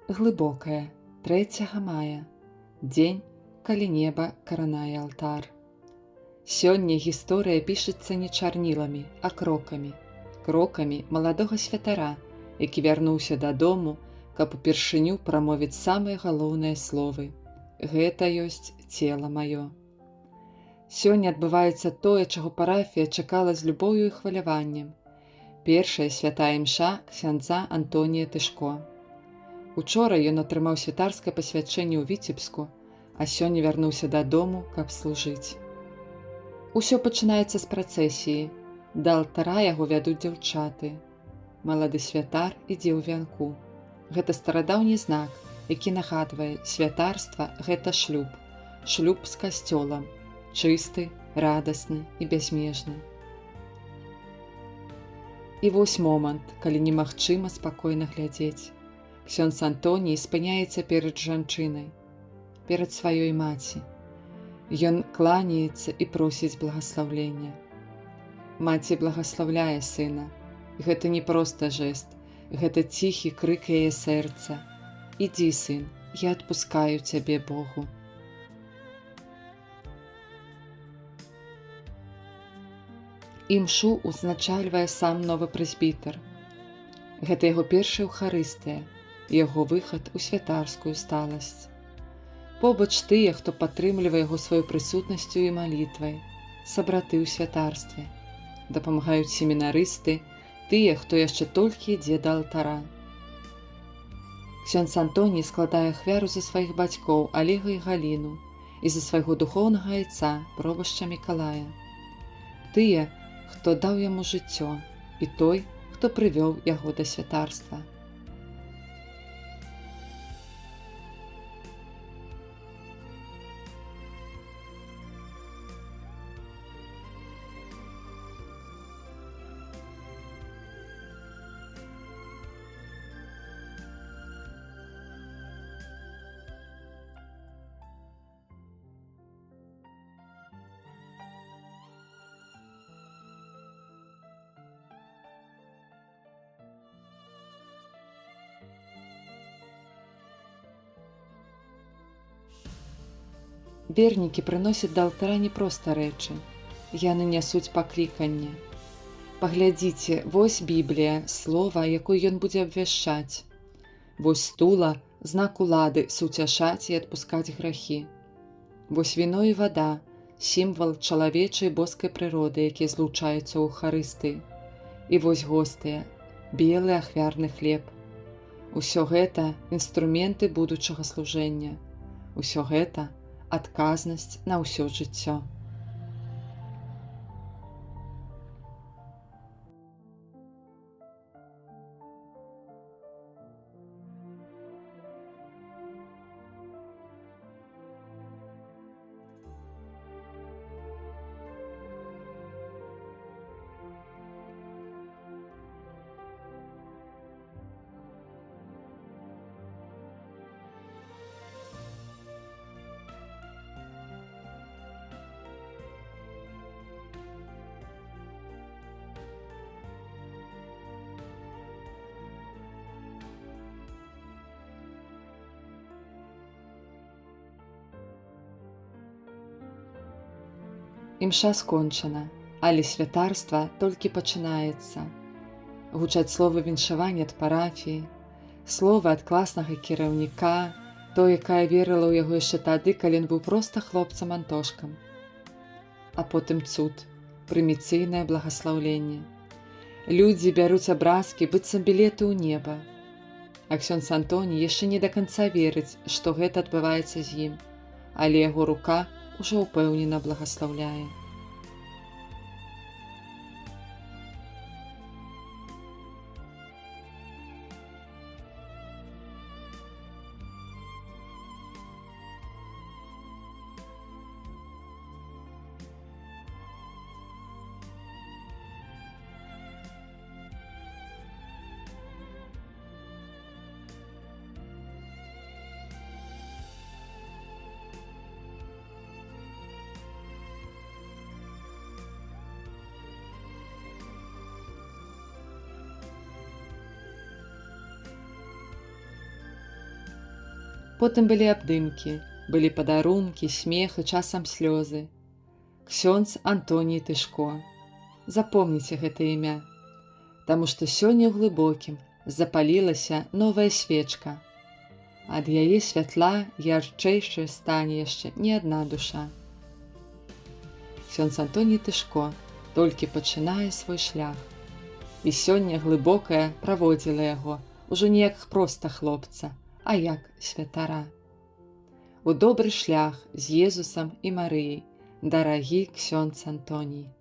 Глыбокая, 3 мая, дзень, калі неба каранае алтар. Сёння гісторыя пішацца не чарніламі, а крокамі. Крокамі маладога святара, які вярнуўся дадому, каб упершыню прамовіць самыя галоўныя словы. Гэта ёсць цела маё. Сёння адбываецца тое, чаго парафія чакала з любоўю і хваляваннем. Першая святая імша ксяндза Антонія Тышко. Учора ён атрымаў святарскае пасвячэнне ў Віцебску, а сёння вярнуўся дадому, каб служыць. Усё пачынаецца з працэсіі. Да алтара яго вядуць дзяўчаты. Малады святар ідзе ў вянку. Гэта старадаўні знак, які нагадвае, святарства гэта шлюб. Шлюб з касцёлам, чысты, радасны і бязмежны. І вось момант, калі немагчыма спакойна глядзець. Ксёндз Антоній спыняецца перад жанчынай, перад сваёй маці. Ён кланяецца і просіць благаслаўлення. Маці благаслаўляе сына. Гэта не проста жэст, гэта ціхі крык яе сэрца. Ідзі, сын, я адпускаю цябе Богу. Імшу узначальвае сам новы прэзбітар. Гэта яго першая Эўхарыстыя, яго выхад у святарскую сталасць. Побач тыя, хто падтрымлівае яго сваёй прысутнасцю і малітвай, сабраты ў святарстве. Дапамагаюць семінарысты, тыя, хто яшчэ толькі ідзе да алтара. Ксёндз Антоній складае ахвяру за сваіх бацькоў Алега і Галіну і за свайго духоўнага айца, пробашча Мікалая. Тыя, хто даў яму жыццё, і той, хто прывёў яго да святарства. Вернікі прыносяць да алтара не проста рэчы. Яны нясуць пакліканне. Паглядзіце, вось Біблія, слова, якое ён будзе абвяшчаць. Вось стула, знак улады, суцяшаць і адпускаць грахі. Вось віно і вада, сімвал чалавечай боскай прыроды, якія злучаюцца ў Эўхарыстыі. І вось гостыя, белы ахвярны хлеб. Усё гэта інструменты будучага служэння. Усё гэта адказнасць на ўсё жыццё. Імша скончана, але святарства толькі пачынаецца. Гучаць словы віншавання ад парафіі, словы ад класнага кіраўніка, той, якая верыла ў яго яшчэ тады, калі ён быў проста хлопцам Антошкам. А потым цуд, прыміцыйнае благаслаўленне. Людзі бяруць абразкі, быццам білеты ў неба. А ксёндз Антоній яшчэ не да канца верыць, што гэта адбываецца з ім, але яго рука ўжо ўпэўнена благаслаўляе. Потым былі абдымкі, былі падарункі, смех і часам слёзы. Ксёндз Антоній Тышко. Запомніце гэта імя. Таму што сёння ў Глыбокім запалілася новая свечка. Ад яе святла ярчэйшая стане яшчэ не адна душа. Ксёндз Антоній Тышко толькі пачынае свой шлях. І сёння Глыбокае праводзіла яго ўжо не як проста хлопца, а як святара. У добры шлях з Езусам і Марыяй, дарагі ксёндз Антоній.